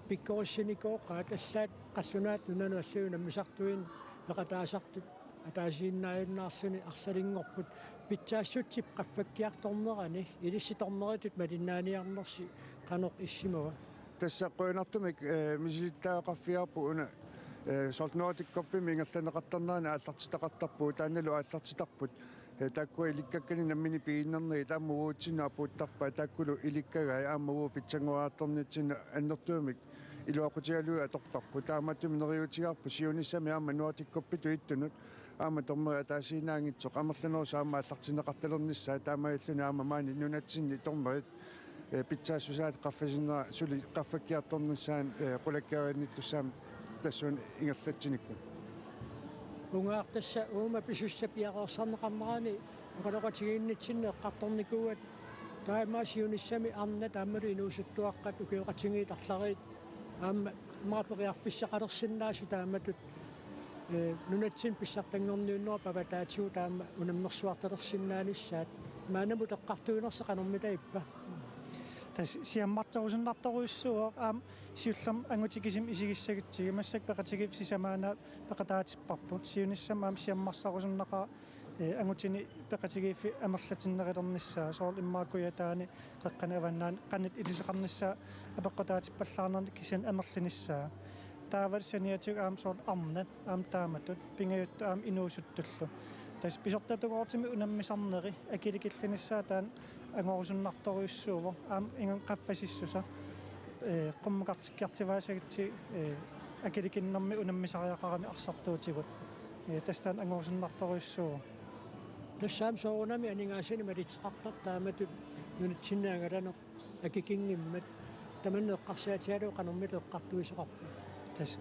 pikkorissinikuugaat, allaat qallunaat nunanut allanut unammisartuinnaq peqataasartut ataasiinnaajunnaarluni arlalinngorput, pitsaassutsip qaffakkiartornerani ilissi dommeritut malinnaaniarnersi qanoq issimava? Tassa qujanartumik, eh, misilittagaqarfigaarput una, eh, soorlu Nordic Cupimi ingerlanneqartarnerani aallartitaqartarpugut, taannalu aallartittarput. Eh, taakkua ilikkakkanik nammineq pigiinnarnagit aamma uatsinnut apuuttarpaat, taakkulu ilikkagai aamma uagut pitsanngoriartornitsinnut annertuumik iluaqutigalugit atorparput. Taamaattumik neriuutigaarput siunissami aamma Nordic Cupitut ittunut aamma dommeri ataasiinnaanngitsoq amerlanerusut aamma aallartinneqartalernissaat, taamaalilluni aamma maani nunatsinni dommerit, eh, pitsaassusaat qaffasinnera suli qaffakkiartornissaanut, eh, qulakkeerinnittussaammat tassuuna ingerlatsinikkut. Ungaaq, tassa uuma pisussap piareersarneqarnerani oqaloqatigiinnitsinni eqqartornikuuat, taamaasiunissami arnat aammalu inuusuttuaqqat, ukioqatigiit arlariit aamma immaqa periarfissaqalersinnaasut taamatut, eh, nunatsinni pissartanngorniunnerup avataatigut aamma unammersuartalersinnaanissaat. Maannamut eqqartuinersi qanormita ippa? Tassa siammarterusunnartorujussuuvoq, aamma siullermik angutit kisimik isigissagutsigit, massakkut peqatigiiffik sisamaannaat peqataatipparput. Siunissami aamma siammarsarusunnaqaaq, eh, angutinik peqatigiiffik amerlatinnerulernissaa, soorlu immaqa Kujataani, Qeqqani, Avannaani qanoq iluseqarnissaa apeqqutaatippallaarnermi kisianni amerlinissaa. Taava saniatigut aamma soorlu arnat aamma taamatut, pingajuttut aamma inuusuttullu. Tassa pisortatukoortumik unammisarneri akilikillinissaat taanna angorusunnartorujussuuvoq, aamma ingammik qaffasissusa, eh, qummukartikkiartuaassagutsigu, eh, akilikinnermik unammisariaqaramik arsartuutigut. Eh, tassa taanna angorusunnartorujussuuvoq. Tassa aamma soorunami aningaasanik malitseqartarpoq taamatut nunatsinni angalaneq akikinngimmat, tamanna eqqarsaatigalugu qanormita eqqartuisoqarpa? Tassa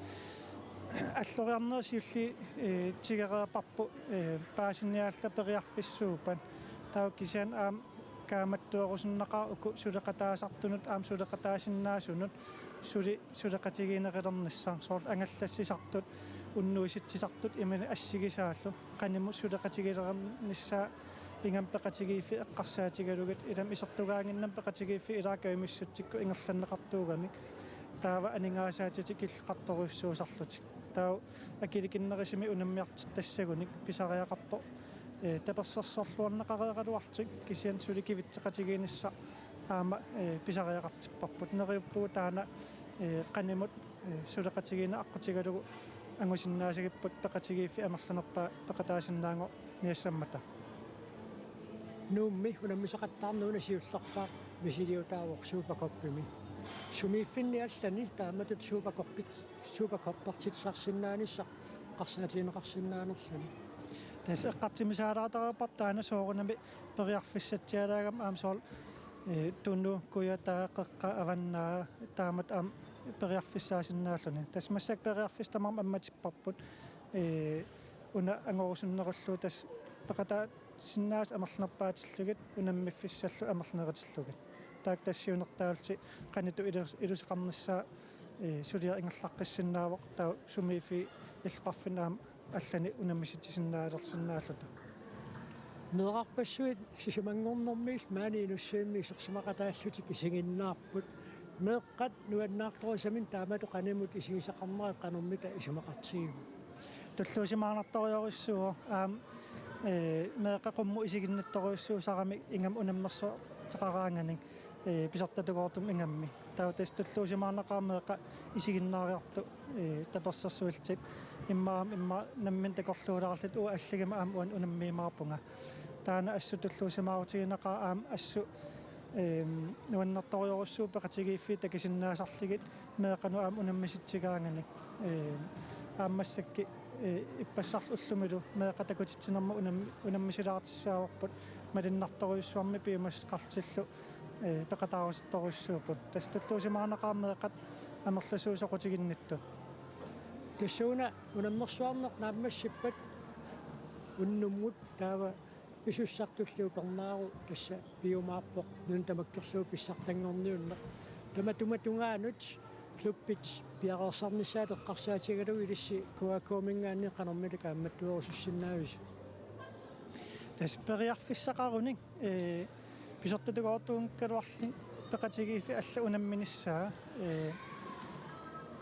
alloriarnerit siulliit, eh, tigoreerparput, eh, paasiniaalluta periarfissuuppat. Taava kisianni aamma kaammattuerusunnaqaaq uku suleqataasartunut aamma suleqataasinnaasunut suli suleqatigiinnerulernissaq, soorlu angallassisartut, unnuisitsisartut imaluunniit assigisaallu qanimut suleqatigiilernissaa ingammik peqatigiiffik eqqarsaatigalugit, ilami isertugaannginnami peqatigiiffik ilaat kajumissutsikkut ingerlanneqartuugamik, taava aningaasaatitik killeqartorujussuusarlutik. Taava akilikinnerusumik unammiartittassagunik pisariaqarpoq, eh, tapersersorluarneqareeraluarlutik, kisianni suli kivitseqatigiinnissaq aamma, eh, pisariaqartipparput. Neriuppugut taanna, eh, qanimut, eh, suleqatigiinneq aqqutigalugu angusinnaasagipput peqatigiiffik amerlanerpaaq peqataasinnaanngorniassammata. Nuummi unammisaqattaarneq una siullerpaaq misiliutaavoq Supercuppimi. Sumiiffinni allani taamatut Supercuppit-, Supercuppertitsisarsinnaanissaq eqqarsaatigineqarsinnaanerluni. Tassa eqqartumisaalaartareerparput taanna soorunami periarfissatsialaagami aamma soorlu, eh, Tunu, Kujataa, Qeqqa, Avannaa taamatut aamma periarfissaasinnaalluni. Tassa massakkut periarfissat tamarmik ammatipparput. Eh, una angorusunnerullugu tassa peqataasinnaasut amerlanerpaatillugit unammiffissallu amerlanerutillugit. Taakku tassa siunertaallutik qanoq ilus-, iluseqarnissaa, eh, suliaq ingerlaqqissinnaavoq, taava sumiiffinni illoqarfinni aamma allani unammissitsisinnaalersinnaalluta. Meerarpassuit sisamanngornermiillu maani Inussivimmi isersimaqataallutik isiginnaarput. Meeqqat nuannaartorisaminnik taamatut qanimut isigisaqarnerat qanormita isumaqartigiviuk? Tulluusimaarnartorujussuuvoq aamma, eh, meeqqat qummut isiginnittorujussuusaramik ingammik unammersuuteqaraanganik, eh, pisortatukoortumik ingammik. Taava tassa tulluusimaarnaqaaq meeqqat isiginnaariartut, eh, tapersersuillutik. Immaqa aamma immaqa nammineq takorluulaarlutik, uanga allaguma aamma uani unammiumaarpunga. Taanna assut tulluusimaarutiginaqaaq aamma assut, ehm, nuannertorujussuuvoq peqatigiiffiit takusinnaasarlugit meeqqanut aamma unammisitsigaanganik. Ehm, aamma massakkut, eh, ippassarlu ullumilu meeqqat takutitsinermut unam-, unammisilaartussaavarput, malunnartorujussuarmik piumassuseqarlutillu, eh, peqataarusuttorujussuupput. Tassa tulluusimaarnaqaaq meeqqat amerlasuut soqutiginnittut. Tassuuna unammersuarneq naammassippat unnummut, taava pisussartulli upernaaru tassa piumaarpoq nunat tamakkerlugu pissartanngorniunneq. Tamatuma tungaanut klubbit piareersarnissaat eqqarsaatigalugu ilissi K A K-minngaanniit qanormita kaammattuerusussinnaavisi? Tassa periarfissaqarunik, ee, pisortatukoortuunngikkaluarluni peqatigiiffik allat unamminissaa, ee,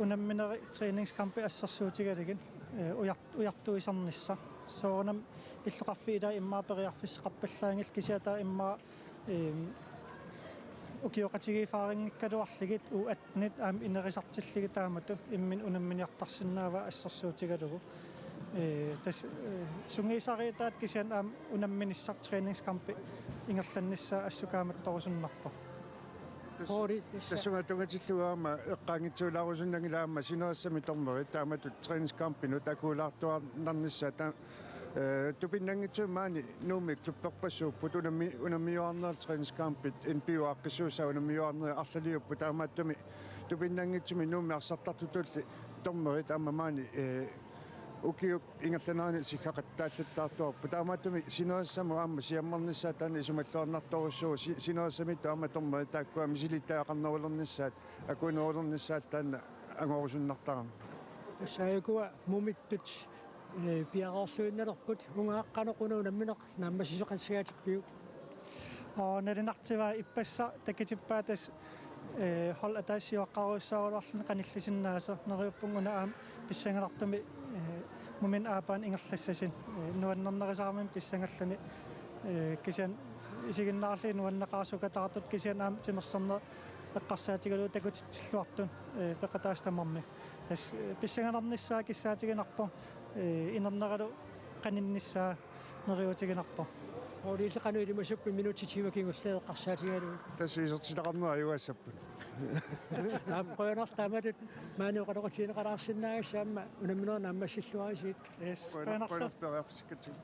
unamminerit træningskampit assersuutigalugit, ee, ujar-, ujartuisarnissaq. Soorunami illoqarfiit ilaat immaqa periarfissaqarpallaanngillat kisianni taava immaqa, ee, ukioqatigiiffaanngikkaluarlugit U attenit aamma inerisartillugit taamatut imminut unamminiartarsinnaavaat assersuutigalugu. Ee, tassa, ee, sungiusariataat kisianni aamma unamminissaq træningskampi ingerlannissaa assut kaammattorusunnarpoq. Tassa. Poori, tassa. Tassunga tunngatillugu aamma eqqaanngitsuulaarusunnanngilaq aamma sinerissami dommerit taamatut træningskampinut akuulaartuaannarnissaat ta-, ee, tupinnanngitsumik maani Nuummi klubberpassuupput unammi-, unammiuaarnerit træningskampit N B U aaqqissuussaat unammiuaarnerit arlaliupput taamaattumik tupinnanngitsumik Nuummi arsartartutulli dommerit aamma maani, ee, ukiup ingerlanerani siggaqattaallattaartuarput. Taamaattumik sinerissamut aamma siammarnissaat taanna isumalluarnartorujussuuvoq si-, sinerissamiittut aamma dommerit taakkua misilittagaqarnerulernissaat, akuunerulernissaat taanna angorusunnartarami. Tassa ukua mumittut, ee, piareerluinnalerput, ungaaq qanoq una unammineq naammassisoqassagaatippiuk? Oo, nalinartigaa ippassaq takutippaa tassa, ee, hold ataaseq siuaqqarujussuaraluarluni qanillissinnaasaq, neriuppunga una aamma pissanganartumik, ee, muminnut aappaanut ingerlassasut, ee, nuannernerusarami pissangalluni, ee, kisianni isiginnaarlugit nuanneqaaq sukataartut kisianni aamma timersorneq eqqarsaatigalugu takutitsilluartut, ee, peqataasut tamarmik. Tassa, ee, pissanganarnissaa kissaatiginarpoq, ee, inerneralu qaninnissaa neriuutiginarpoq. Pooriilli qanoq ilimasuppit minutsit tyve kingulliit eqqarsaatigalugit? Tassa isertitaqarneq ajugaassapput. Aap, qujanaq taamatut maani oqaloqatigineqalaarsinnaagassat aamma unamminerit naammassilluarisigut. Yes, qujanaq, qujanarlu. Qujanaq periarfissikkatsigut.